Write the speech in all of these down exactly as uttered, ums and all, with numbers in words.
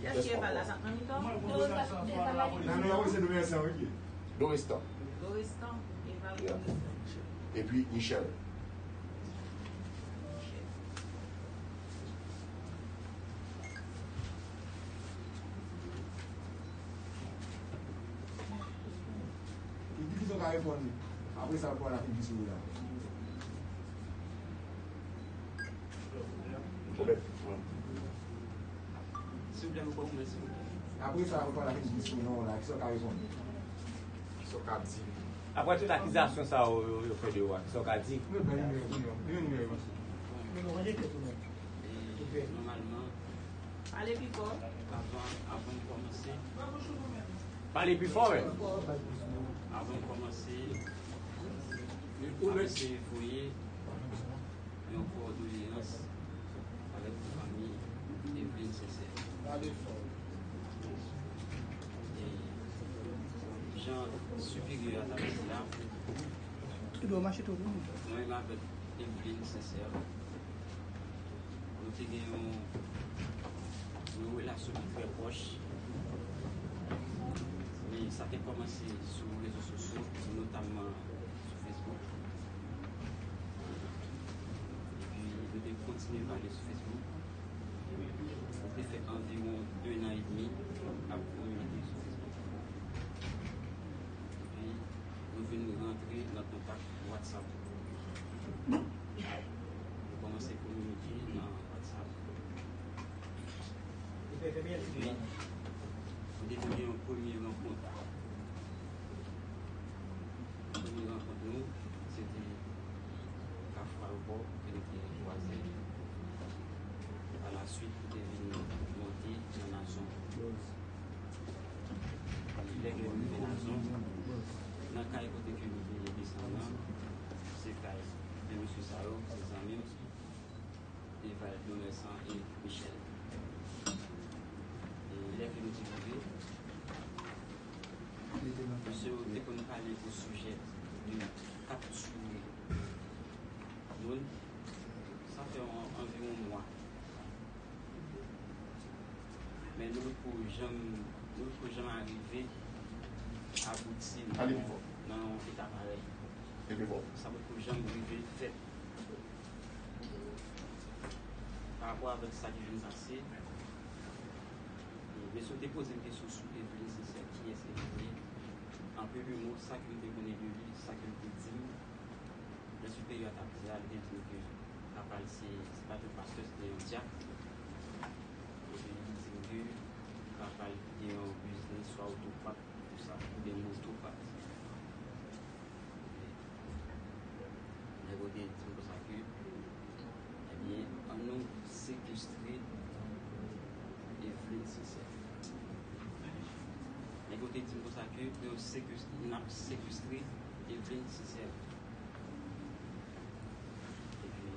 Yè ki Eval la, sa nan mitan. Nan nou, se Dorestan, wi. Dorestan. Dorestan, Eval, yeah. Dorestan. Epi Michel. Ki, ki, kisa w ka reponn li? Apre sa, w pral la figi sou li la. Silvouplè, nou pran koumen, silvouplè. Apre sa, w pral la figi sou li la, kisa w ka reponn? Kisa w ka di? Apre tout akizasyon sa yo, yo, yo fè de ou a, kisa w ka di? Mwen ban nimewo pou yo. Mwen nimewo. Mwen nimewo. E, nòmalman, pale pi fò. Avan, avan m kòmanse. Pale pi fò, wi. Avan m kòmanse, mwen se voye yon kondoleyans avèk fanmi Eveline Sincère. E jan siperyè a t ap di la, mwen menm avèk Eveline Sincère, nou te gen yon, yon relasyon ki trè pwòch. Men sa te kòmanse sou rezo sosyo, notamman sou Facebook. Epi, nou te kontinye pale sou Facebook. Nou te fè anviwon en an edmi ap kominike sou Facebook. Epi, nou vin rantre nan kontak WhatsApp. Nou kòmanse kominike nan WhatsApp. Epi, nou te vin gen yon premye rankont. Premye rankont nou, se te Kafou Ayewopò, ke nou te kwaze. Pa la swit, nou te vin monte nan Nazon. Lè ke nou rive Nazon, nan kay kote ke nou te desann nan, se kay de mesye sa yo, se zanmi m, Eval, Domersan e Michel. E lè ke nou te rive, mesye yo te konn pale o sijè de kaptire moun. Sa fè an, anviwon mwa. Men nou poko janm, nou poko janm arive abouti nan, nan yon eta parèy. Sa poko janm rive fèt. Pa rapò avèk sa ki vin pase, e, mesye yo te poze m kesyon sou Eveline Sincère, kiyès Eveline ye? An pi de mo, sa ke m te konnen de li, sa ke l te di m, lè siperyè a t ap di a, li te di m ke papa l se, se pa t yon pastè, se te yon dyak. Epi li di m ke papa l te gen yon biznis, swa otopat, ou sa, oubyen motopat. Nèg yo te di m konsa ke, ebyen, ann nou sekestre Eveline Sincère. Nèg yo te di m konsa ke pou yo sekestre, n ap sekestre Eveline Sincère. Epi,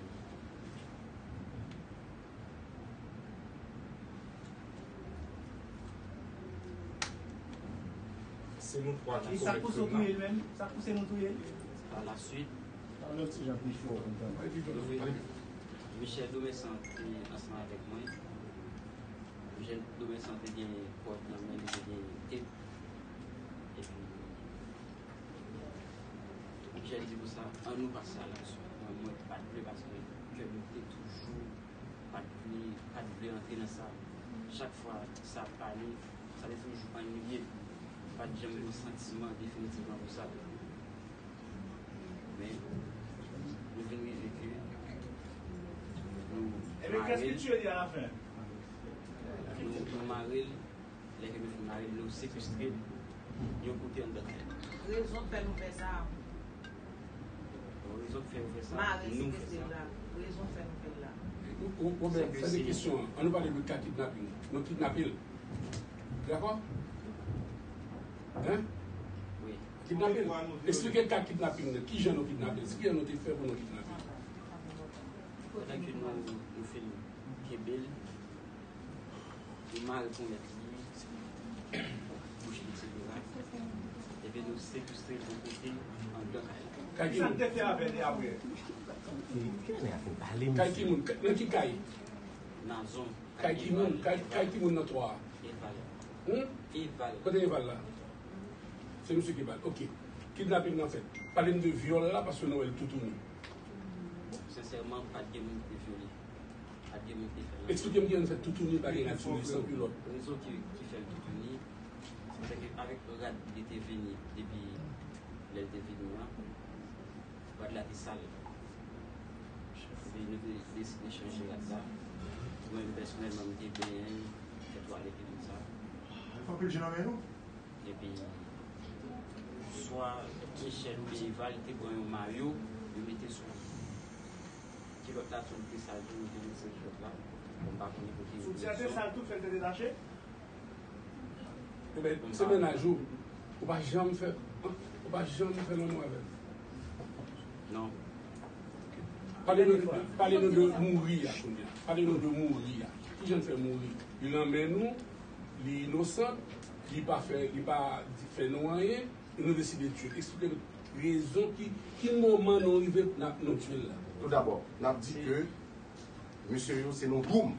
Se nou twa ki komèt krim nan. E sa k pouse w touye l menm? Sa k pouse nou touye l? Pa la swit, Michel Domersan te ansanm avèk mwen. Michel Domersan te gen kòd nan men li, te gen tep. Epi, Michel di konsa, ann nou pase a laksyon. Mwen, mwen pa t vle paske kè m te toujou pa t vle, pa t vle antre nan sa. Chak fwa sa pale, sa te toujou anniye m. M pa t janm gen yon santiman definitivman pou sa. Men, nou vin rive ke nou mare l. Nou, nou mare l. Lè ke nou fin mare l, nou sekestre l yon kote anndan kay la. Rezon k fè nou fè sa. Bon, rezon k fè yo fè sa, nou fè sa. Rezon k fè nou fè l la. Ou, ou, Robert, sa se kesyon an. Ann nou pale de ka kidnaping nan. Nou kidnape l. Dakò? Hein? Wi. Kidnape l. Eksplike ka kidnaping nan. Kijan nou kidnape l? Kijan nou te fè pou nou kidnape l? Pandan ke nou, nou fin kenbe l, nou mare ponyèt li, bouch li, etsetera. Epi nou sekestre l yon kote anndan kay la. Kay ki moun? Kay ki moun? Nan ki kay? Nazon. Kay ki moun, kay, kay ki moun nan twa a? Eval. Hmm? Eval. Kote Eval la? Se misye ki bal. Ok. Kidnaping nan fèt. Pale m de vyòl la, paske nou wè l toutouni. Bon, sensèman, pa t gen moun ki te vyole. Pa t gen moun ki te fè l. Eksplike m kijan l fè toutouni, pa gen rad sou li, san kilòt. Rezon ki, ki fè l toutouni, se ke avèk rad li te vini depi lè l te vini an, rad la te sal. Epi nou te deside chanje rad la. Mwen menm pèsonèlman, m te benyen l, fè twalèt li, tout sa. Fè anpil je nan men nou. Epi swa Michel oubyen Eval te pran yon mayo, yo mete sou kilòt la, tou li te sal tou, yo te retire kilòt la. Bon, m pa konnen kote yo. Soutyen an te sal tou, fè l te detache? Ebyen, se mennaj ou. Ou pa janm fè, ou pa janm fè lanmou avè l. Non. Pale nou, pale nou de mouri a kounye a. Pale nou de mouri a. Kijan l fè mouri? Li nan men nou, li inosan, li pa fè, li pa di, fè nou anyen, e nou deside tiye l. Eksplike nou rezon ki, ki moman nou rive n ap, nou tiye l la. Toudabò, n ap di ke mesye yo, se nan yon doum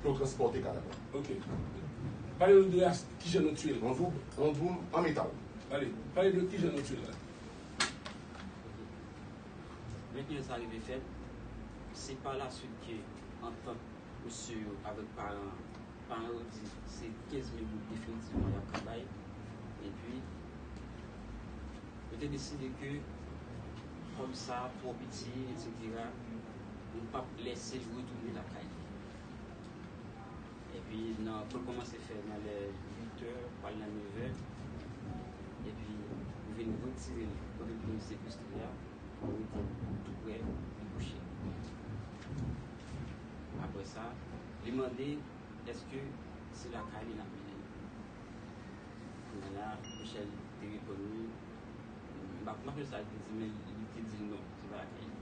ke yo transpòte kadav la. Ok. Pale nou de as-, kijan nou tiye l. Yon doum, yon doum an metal. Pale, pale de kijan nou tiye l la. Mentnan sa rive fèt, se pa laswit ke antant mesye yo avèk paran, paran yo di se kenz mil goud definitivman y ap ka bay. Epi, yo te deside ke kòb sa twò piti, etsetera, nou p ap lèse l retounen lakay li. Epi, nan, pou l kòmanse fè nan lè uit è, pral nan nevè. Epi, nou vin retire l kote l te sekestre a, nou mete l tou prè, li kouche. Apre sa, li mande èske se lakay li n ap mennen l. Kounye a la, Michel te reponn li, m pa, m pa konnen sa l te di, men li te di l non, se pa lakay li.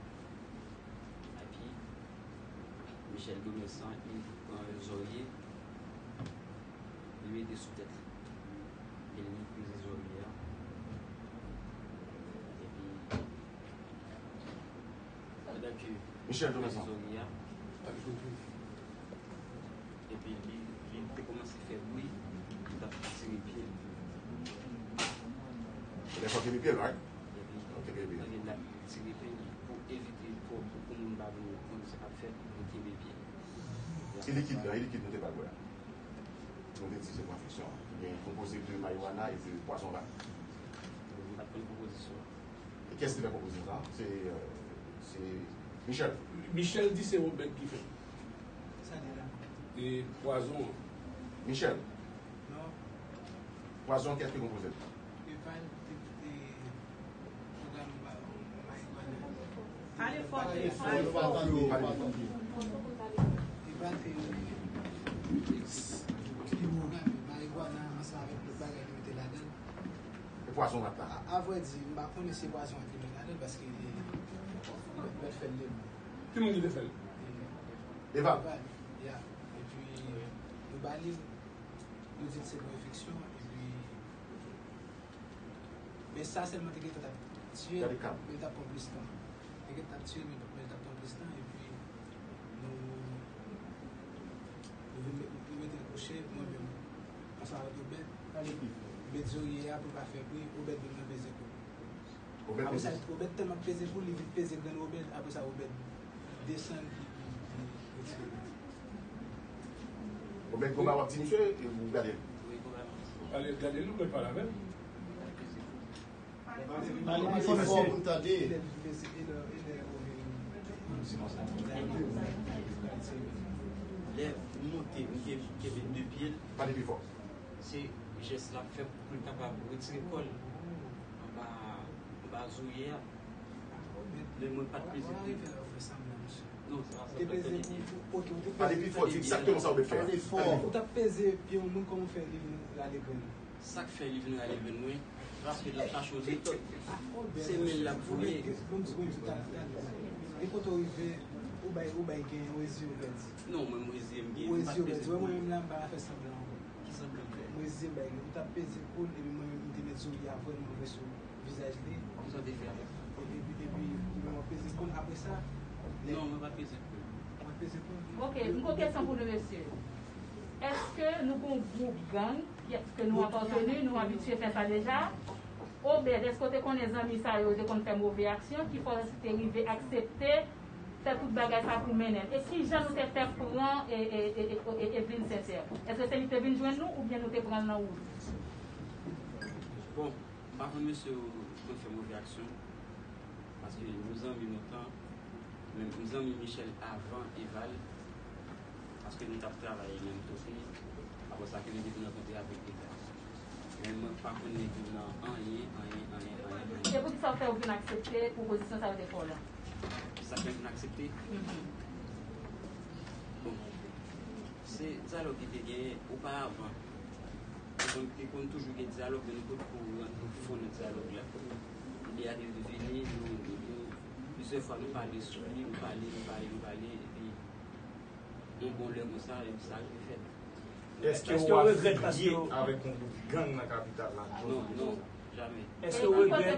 Epi, Michel Domensan, li pran zòrye, li mete sou tèt li. Epi li peze zòrye a. Epi, pandan ke Michel Domensan. Zòrye a, epi li, li te kòmanse fè bri, li t ap tire pye l. Lè sa w te pye l, right? Epi, ok, baby. Pandan l ap tire pye l pou evite pou, pou, pou moun pa vin konn sa k ap fèt, li kenbe pye l. E likid la, e likid nou te ba l bwè a? Nou te di se konfeksyon. Li gen konpoze de marijuana e de pwazon rat. M pa t konn konpozisyon an. E kiyès ki fè konpozisyon sa? Se, euh, se Michel. Michel di se Obed ki fè. Sa li la? E pwazon an? Michel. Non. Pwazon an, kiyès ki konpoze l? Eval te, te pwogram ba, marijuana. Pale fò, pale fò. Eval te, te pwogram marijuana ansanm avèk lòt bagay li mete ladan l. E pwazon rat la? A, a vrè di, m pa konnen si pwazon rat li met ladan l, paske li, li, li fè l de bon. Ki moun ki te fè l? Eval. Eval, ya. Epi, nou ba li, nou di l se pou enfeksyon, epi, men sa sèlman te gentan t ap tiye l, men l t ap pran plis tan. Te gentan t ap tiye l, men, men l t ap pran plis tan, epi, nou, nou vin met, nou mete l kouche, mwen menm, ansanm avèk Obed, nou met zòrye a pou l pa fè bri, Obed vin nan peze kou l. Obed peze. Apre sa, Obed tèlman peze kou l, li vin peze grenn Obed, apre sa, Obed desann, li, li, li retire l. Obed, konba w ap di misye, e ou gade l. Wi, konba m ap di. Pale, gade l, ou mèt pale avè l. Pale pi fò pou n tande. Lè m monte, m ke-, kenbe de pye l. Pale pi fò. Se jès l ap fè pou l kapab retire kò l anba, anba zòrye a. Men mwen pa t peze pou. Non, se pa sa, tande byen. Pale pi fò, di egzakteman sa w mèt fè a. Pale fò. Ou t ap peze pye yon moun, kòman w fè li vin rale grenn ou? Sa k fè li vin rale grenn mwen, paske l ap chache yon metòd. Se men l ap voye. Gen kote w rive, ou bay, ou bay gen, ou reziye w pèdi. Non, mwen, m reziye m gen. Ou reziye w pèdi. Wè, mwen menm la, m pa ka fè sanblan ankò. Ki sanblan m fè? M reziye m bay gen. Ou t ap peze kou l, epi mwen menm, m te met zòrye a vrèman vre sou vizaj li. Kisa w te fè avè l? Epi, epi, epi, epi mwen peze kou l. Apre sa, lè... Non, mwen pa t peze kou l. Mwen peze kou l. Ok, m gon kesyon pou nou, mesye. Èske nou gon gwoup gang ke nou apateni, nou abitye fè sa deja? Obed, èske w te konnen zanmi sa yo te konn fè move aksyon ki fè w te rive aksepte fè tout bagay sa pou mennen l? E kijan nou te fè pran e, e, e, e, e, Evelyne Sincère? Èske se li ki te vin jwenn nou oubyen nou te pran l nan wout? Bon, m pa konn mesye yo konn fè move aksyon, paske nou zanmi lontan, men m zanmi Michel avan Eval, paske nou t ap travay menm kote, apre sa ke nou te vin rankontre avèk Eval. Men mwen pa konn nèg yo nan anyen, anyen, anyen, anyen, anyen. E poukisa w fè w vin aksepte pwopozisyon sa yo te fè w la? Sa fè m vin aksepte? Bon, se dyalòg ki te genyen oparavan. Te konn, te konn toujou gen dyalòg, men nou potko rantre nan fon nan dyalòg la. Lide a te vini, nou, nou, nou, plizyè fwa nou pale sou li, nou pale, nou pale, nou pale, epi yon bon lè konsa, epi sa rive fèt. Èske w afilyé avèk yon gwoup gang nan kapital la? Non, non, jamè. Èske w regrèt?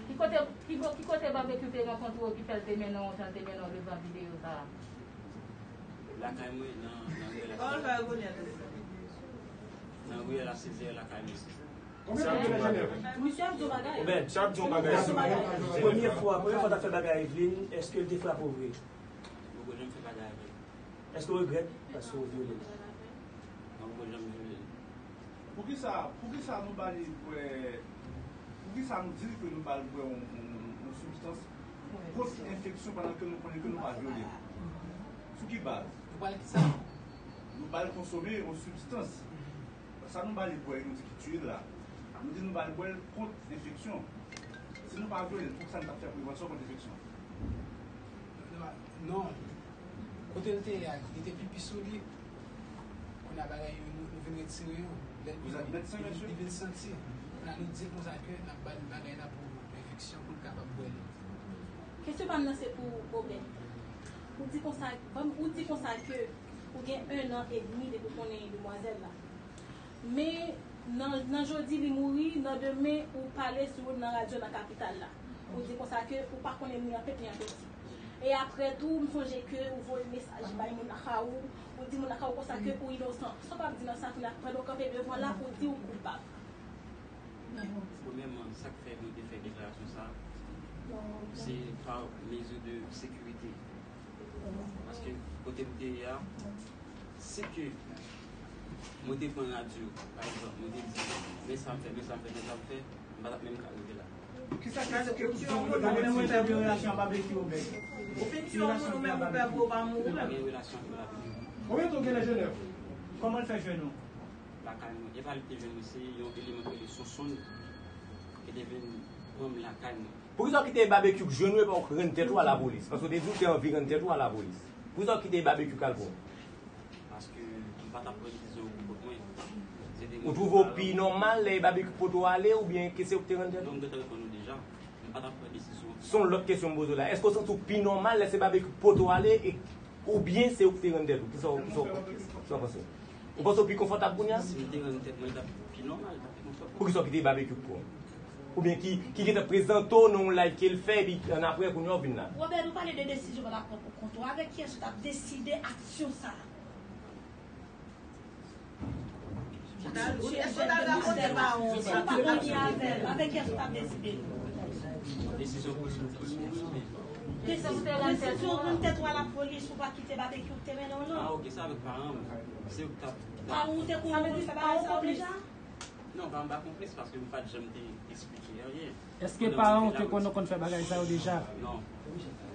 Ki kote, ki, ki kote Babekyou te rankontre w ki fè l te mennen w jan l te mennen w devan videyo sa a? Lakay mwen, nan, nan riyèl a, nan riyèl a Sezè, lakay mwen. Misye ap di yon bagay. Obed, sa ap di yon bagay sou mwen. Premye fwa, premye fwa w t ap fè bagay Evelyne, èske l te frape w vre? Mwen poko janm fè bagay avè l. Èske w regrèt paske w vyole l? Mwen poko janm vyole l. Poukisa, poukisa nou ba li bwè, poukisa nou di li ke nou ba l bwè yon, yon, yon sibstans kont enfeksyon pandan ke nou konnen ke nou pa vyole l? Sou ki baz? Nou ba l kisa? Nou ba l konsome yon sibstans. Sa nou ba li bwè, nou di ki tiye l la. Nou di nou ba l bwè l kont enfeksyon. Si nou pa vyole l, poukisa nou t ap fè prevansyon kont enfeksyon? Non. Kote l te ye a, li te pipi sou li. Kounye a bagay yo, nou, nou vin retire yo. Lè l pipi, li, li vin santi. Kounye a nou di l konsa ke n ap ba l bagay la pou enfeksyon, pou l kapab bwè l. Kesyon pa m nan se pou Obed. Ou di konsa, ban m, ou di konsa ke ou gen en an edmi depi w konnen demwazèl la. Men nan, nan jodi li mouri, nan demen ou pale sou yo nan radyo nan kapital la. Ou di konsa ke ou pa konnen ni an pep ni an peti. E apre tou, m sonje ke ou voye mesaj bay moun lakay ou, ou di moun lakay ou konsa ke ou inosan. Sa w p ap di nan sa kounye a, pandan w kanpe devan la, ou di ou koupab. Premyèman, sa k fè mwen te fè deklarasyon sa a, se pa mezi de sekirite. Paske kote m te ye a, si ke mwen te pran radyo, pa egzanp, mwen te di, men sa m fè, men sa m fè, men sa m fè, m pa t ap menm ka rive la. Kisa ki eksplike tout sa nou fè? Ou fin tiye yon moun ou menm ou pè pou w pa mouri. Pa gen relasyon avèk la. Konbyen tan w gen nan Jenèv? Kòman l fè jwenn ou? Lakay mwen. E pa li te jwenn mwen, se yon eleman ki rele Sonsonn ki te vin pran m lakay mwen. Poukisa w kite Babekyou k jwenn ou epi w rann tèt ou a lapolis? Paske w te di w te anvi rann tèt ou a lapolis. Poukisa w kite Babekyou k al pran w? Paske m pa t ap pran desizyon pou kont mwen. Se te Ou twouve w pi nòmal lè Babekyou k pote w ale oubyen ke se ou k te rann tèt ou? Non, m gentan reponn ou deja. M pa t ap pran desizyon. Se yon lòt kesyon m poze w la. Èske w santi w pi nòmal lè se Babekyou k pote w ale e, oubyen se ou k te rann tèt ou? Kisa w, kisa w, kisa w panse? Ou panse w pi konfòtab kounye a? Si m te rann tèt mwen, l t ap pi nòmal, l t ap pi konfòtab. Poukisa w kite Babekyou k pran w? Oubyen ki, ki gentan prezante w nan yon live ke l fè epi annapre kounye a w vin la? Obed, ou pale de desizyon w t ap pran pou kont ou. Avèk kiyès ou t ap deside aksyon sa a? Èske w t al rakonte paran w sa? Avèk kiyès ou t ap deside? Desizyon pou sou pou sou mwen. Desizyon rann tèt ou a lapolis pou pa kite Babekyou te mennen w non. Ah, ok, se avèk paran m. Se yo k t ap. Paran w te konn fè bagay sa yo deja? Non, pa m pa konplis paske m pa t janm te eksplike anyen. Èske paran w te konn konn fè bagay sa yo deja? Non.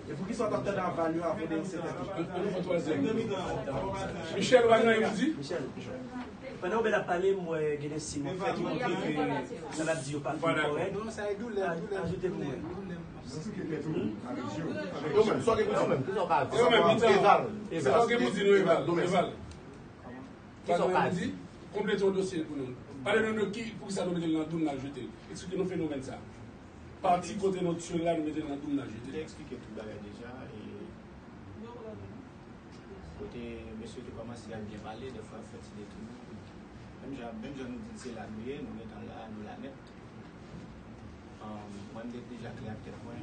E poukisa w t ap tande aval yo avan de yon sètèn? Michel, ou pa gen anyen pou di? Michel, pandan Obed ap pale, m wè gen de siy m ap fè ki montre ke sa l ap di yo pa fin kòrèk. Ajoute pou mwen. Yo menm, sa w gen pou di nou menm? Sa w gen pou di nou, Eval? Eval. Sa w gen pou di? Konplete yon dosye pou nou. Pale nou de ki, poukisa nou mete l nan dou, n al jete l. Eksplike nou fenomèn sa. Pati kote nou tiye l la, nou mete l nan dou, n al jete l. Te eksplike tout bagay deja. E kote mesye te kòmanse ap byen pale, dèfwa ap fè ti detounman. Menm jan, menm jan nou di l se la nou ye, nou gentan la, nou la nèt. Ahn, mwen, m te deja klè ak tèt mwen.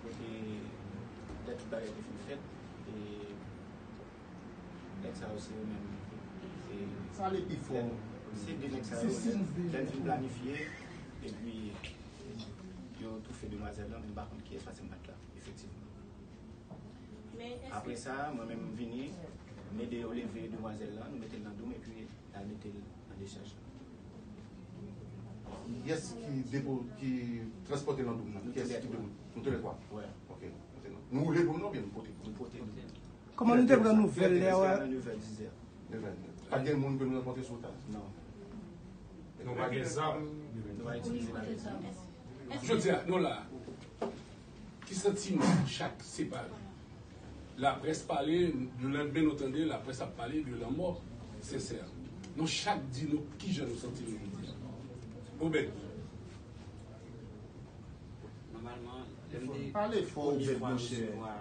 Kote lè tout bagay te fin fèt, e lè Sa yo se yo menm. Se, sa ale pi fò. Se de nèg sa yo, lè n fin planifye, epi yo toufe demwazèl lan, men m pa konn kiyès, paske m pa t la, efektivman. Apre sa, mwen menm, m vini, m ede yo leve demwazèl lan, nou mete l nan dou m, epi n al mete l nan dechaj la. Kiyès ki depo, ki transpòte l nan dou m nan? Kiyès ki depo? Nou toulètwa. Nou toulètwa? Wi. Ok. Nou woule dou m nan oubyen nou pote? Nou pote dou m. Kòman nou te pran nouvèl lè a? Nan nev è, diz è. Nev è. Pa t gen moun ke nou rankontre sou wout la? Non. Nou pa gen zam. Nou pa itilize lavi. Jodi a, nou la. Ki santiman chak separe? Laprès pale, lelendemen nou tande laprès ap pale de lanmò Sensè. Nou chak di nou kijan nou santi nou jodi a. Obed. Nòmalman, lè m te, pale fò, premye Obed, fwa monchè. Resevwa,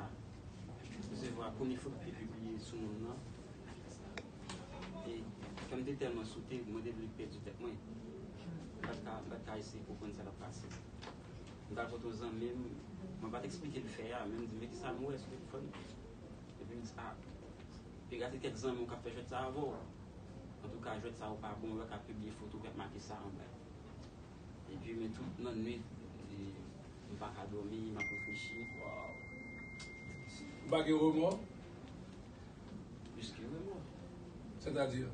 resevwa premye foto ki te pibliye sou moun nan, e kè m te tèlman sote, mwen te vle pèdi tèt mwen. M pa t ka, m pa t ka eseye konprann sa k ap pase. M t al kote yon zanmi m, mwen pa t eksplike l fè a, men m di, "Men kisa m wè sou telefòn?" Epi m di, "A, piga se kèk zanmi w k ap fè jwèt sa avè w. Antouka, jwèt sa yo pa bon, yo pa ka pibliye foto w k ap make sa anba." Epi, men tout lannwit, e, m pa ka dòmi, m ap reflechi. Ou pa gen remò? Plis ke remò. Sètadi?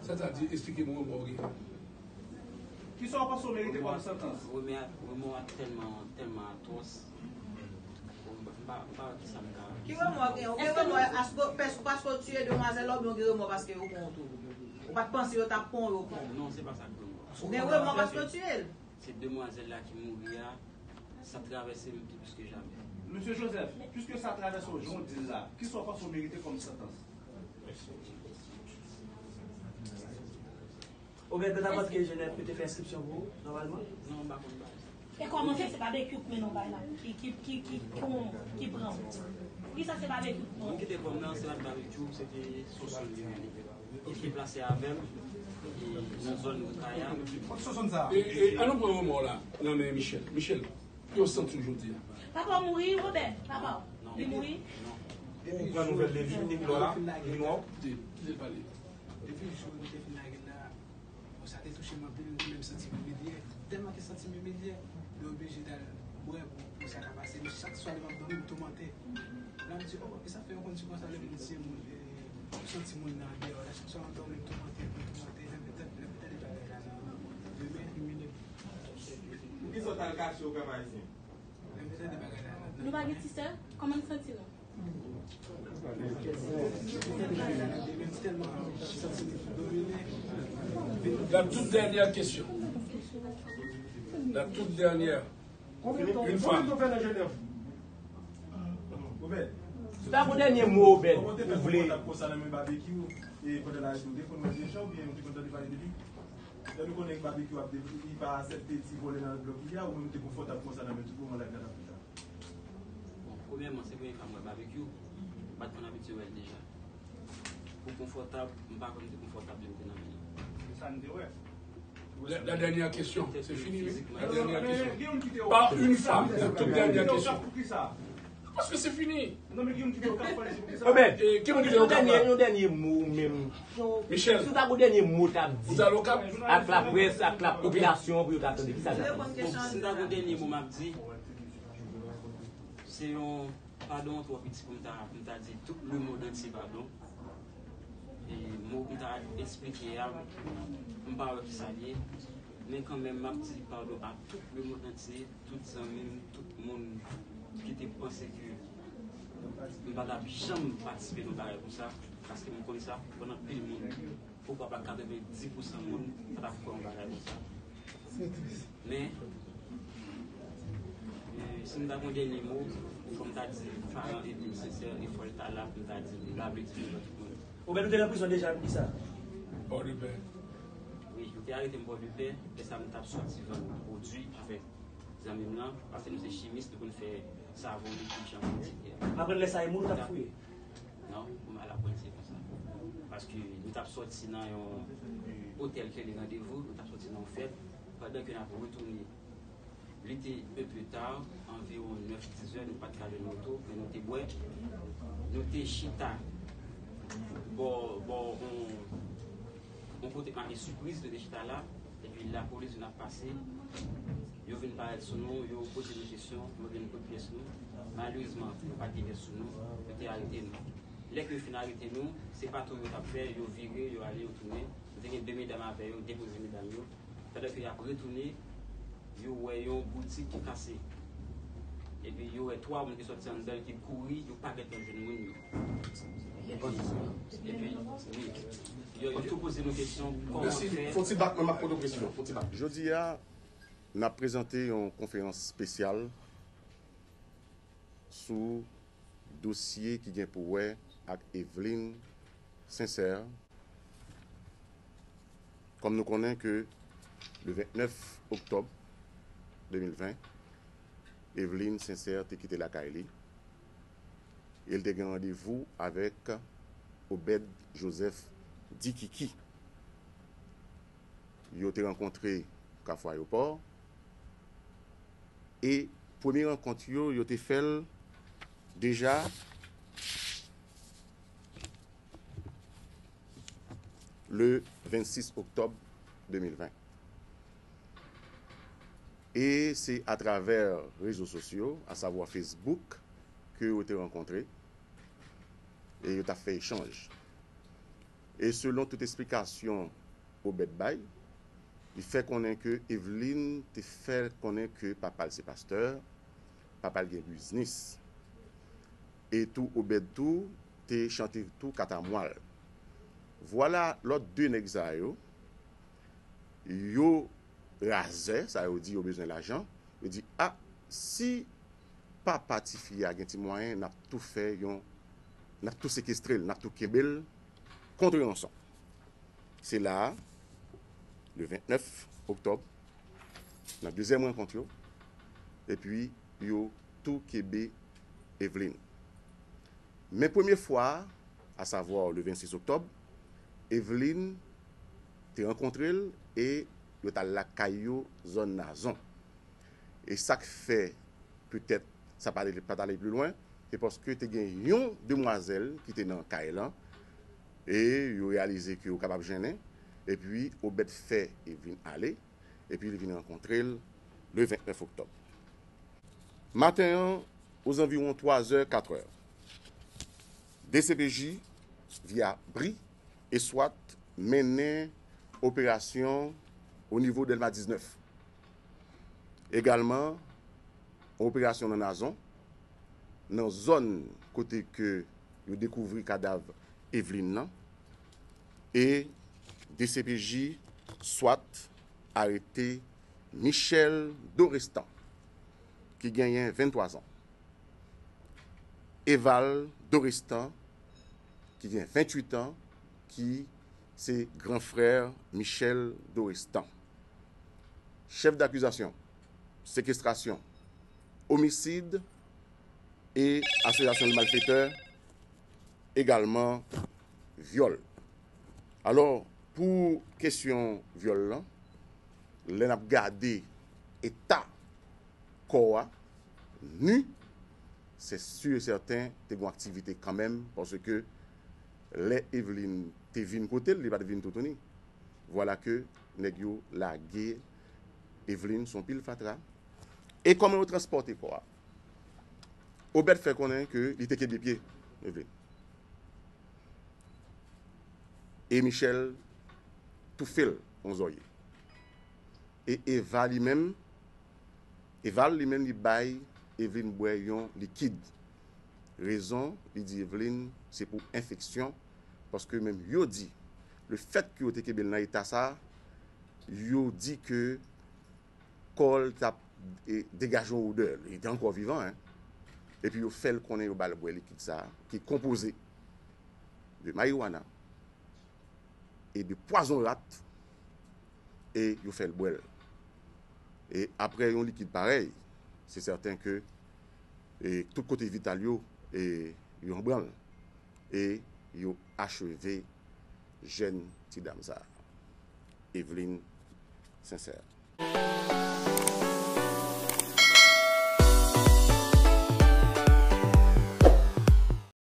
Sètadi, esplike m remò w gen. Kisa w panse w merite kòm santans? Remò a, remò a tèlman, tèlman atwòs. Bon, m pa, m pa wè kisa m ka. Ki remò w gen? Ou gen remò paske, paske, paske w tiye demwazèl la oubyen w gen remò paske yo pran w tou? Ou pa t panse yo t ap pran w, yo pran w? Non, se pa sa k remò. Ou gen remò paske w tiye l? Se demwazèl la ki mouri a, sa travèse m pi plis ke jamè. Mesye Joseph, piske sa travèse w jan w di l la, kisa w panse w merite kòm santans? Obed, nan aprann ke Jenèf te fè enskripsyon pou ou, nòmalman? Non, m pa konn bagay sa. E kòman fè se Babekyou k mennen w bay la, ki, ki, ki, ki, ki, ki pran w? Poukisa se Babekyou k pran w? Moun ki te pran m nan, se pa t Babekyou, se te Sonson li menm. Li te deplase avè m, e, nan zòn Wout Kay a. Kot Sonson sa? E, e, an nou pran remò la nan men Michel. Michel, ki w santi w jodi a? Papa w mouri, Obed, papa w. Non. Li mouri? Non. Ou pran nouvèl de li, li lò la, li nwa w? Di, di pale. Depi jou nou te fin lage l la, bon, sa te touche m anpil, mwen menm santi m imilye. Tèlman ke santi m imilye, mwen oblije t al bwè pou, pou sa ka pase. Men chak swa lè m ap dòmi, m toumante. La, m di, "Oh, e sa fè yo konn di konsa lè moun tiye moun, e, ou santi moun nan andeyò la, chak swa m ap dòmi, m toumante, m toumante, lè m tande, lè m tande bagay la nan demen." Poukisa w t al kache w, Pèp Ayisyen? Lè m tande bagay la nan... Nou pa gen ti sè? Kòman n santi nou? La toute dernière question. La toute dernière. Une femme. Obed. Si w ta gon dènye mo, Obed, ou vle. Konsa nan men Babekyou, e pandan l arete w, ou te konn wè deja, oubyen ou te konn tande pale de li? Lè nou konnen Babekyou ap de-, li pa aksepte ti vòlè nan blòk li a, ou menm ou te konfòtab konsa nan men tout moman lè l ap fè sa? Bon, premyèman, se premye fwa m wè Babekyou. M pa t konn abitye wè l deja. Pou konfòtab, m pa kwè m te konfòtab lè m te nan men l. Se sa n te wè. La, la dernière question, c'est fini, oui. La dernière question. Par une femme, la toute dernière question. Paske se fini. Obed, yon dènye, yon dènye mo ou menm. Michel. Si w ta gon dènye mo w t ap di ak laprès, ak lapopilasyon pou yo ta tande, kisa l ta di? Si m ta gon dènye mo m ap di, se yon padon twò piti pou m ta, pou m ta di tout lemonn antye padon. E mo pou m ta esplike a, m pa wè kisa l ye. Men kanmenm, m ap di padon a tout lemonn antye, tout zanmi m, tout moun ki te panse ke m pa t ap janm patisipe nan bagay konsa, paske m konn sa, konn anpil moun, poukwa pa katrevenndis pousan moun pa t ap kwè yon bagay konsa. Men, e, si m ta gon dènye mo, fò m ta di paran Edwin Sincère, e fò l ta la pou m ta di l, m ta vle di l devan tout moun. Obed, ou te nan prizon deja, poukisa? Pòdepè. Wi, yo te arete m Pòdepè, lè sa m t ap sòti vann pwodui avèk zanmi m lan, paske nou se chimis, nou konn fè savon, likid, chanpon, etsetera. Apre lè sa, e moun ou t ap fouye? Non, m al aprann se konsa. Paske nou t ap sòti nan yon otèl ki rele Randevou, nou t ap sòti nan yon fèt, pandan ke n ap retounen. Li te un peu tard, anviwon nèf, diz è, nou pa t ka jwenn moto, men nou te bwè. Nou te chita bò, bò yon, yon kote k make sipriz, nou te chita la, epi lapolis vin ap pase, yo vin parèt sou nou, yo poze nou kesyon, yo vin pot pyès nou. Malerezman, yo pa t gen pyès sou nou, yo te arete nou. Lè ke yo fin arete nou, se patou yo t ap fè, yo vire, yo ale, yo tounen. Nou te gen de medam avè yo, depoze medam yo. Pandan ke y ap retounen, yo wè yon boutik ki kase. Epi yo wè twa moun ki sòti anndan l ki kouri, yo pa gentan jwenn moun yo. Epi, wi, yo, yo tou poze nou kesyon, kòman fè. Fon ti bak, mwen m ap pote w kesyon, fon ti bak. Jodi a, n ap prezante yon konferans espesyal sou dosye ki gen pou wè ak Evelyne Sincère. Kòm nou konnen ke le vennèf oktòb de mil ven, Evelyne Sincère te kite lakay li e l te gen randevou avèk Obed Joseph Dikiki. Yo te rankontre Kafou Ayewopò. E premye rankont yo, yo te fè l deja le vennsis oktòb de mil ven. E se atravè rezo sosyo, asavwa Facebook, ke yo te rankontre e yo t ap fè echanj. E selon tout esplikasyon Obed bay, li fè konnen ke Evelyne te fè konnen ke papa l se pastè, papa l gen biznis. E tou Obed tou te chante tou katamwal. Vwala lòt de nèg sa yo, yo razè, sa yo di yo bezwen lajan, yo di, a, si papa tifi a gen ti mwayen, n ap tou fè yon, n ap tou sekestre l, n ap tou kenbe l kont ranson. Se la a, le vennèf oktòb, nan dezyèm rankont yo, epi yo tou kenbe Evelyne. Men premye fwa a, asavwa le vennsis oktòb, Evelyne te rankontre l e yo t al lakay yo, zòn Nazon. E sa k fè petèt sa pa t ale, pa t ale pli lwen, se paske te gen yon demwazèl ki te nan kay lan, e yo reyalize ke yo kapab jennen, epi Obed fè Evelyne ale, epi li vin rankontre l le vennèf oktòb. Maten an, ozanviwon twa zè, kat è, D C P J, via bri e swat, mennen operasyon o nivo Dèlma diznèf. Egalman, yon operasyon nan Nazon, nan zòn kote ke yo dekouvri kadav Evelyne nan, e D C P J swat arete Michel Dorestan, ki genyen venntwa zan. Eval Dorestan, ki gen venntuit an, ki se gran frè Michel Dorestan. Chèf dakizasyon, sekestrasyon, omisid e asosyasyon de malfetè, egalman vyòl. Alò, pou kesyon vyòl lan, lè n ap gade eta kò a, ni, se si e sèten te gen aktivite kanmenm, paske lè Evelyne te vin kote l, li pa t vin toutouni. Vwala ke nèg yo lage Evelyne sou yon pil fatra. E kòman yo transpòte kò a? Obed fè konnen ke li te kenbe pye Evelyne. E Michel toufe l yon zòrye. E Eva li menm, Eval li menm li bay Evelyne bwè yon likid. Rezon, li di Evelyne se pou enfeksyon, paske menm yo di, le fèt ke yo te kenbe l nan eta sa, yo di ke kò l t ap, e, degaje yon odè. Li te ankò vivan, en. Epi yo fè l konnen yo ba l bwè likid sa, ki konpoze de marijuana e de pwazon rat, e yo fè l bwè l. E apre yon likid parèy, se sèten ke, e, tout kote vital yo, e, yo an branl. E yo acheve jèn ti dam sa, Evelyne Sincère.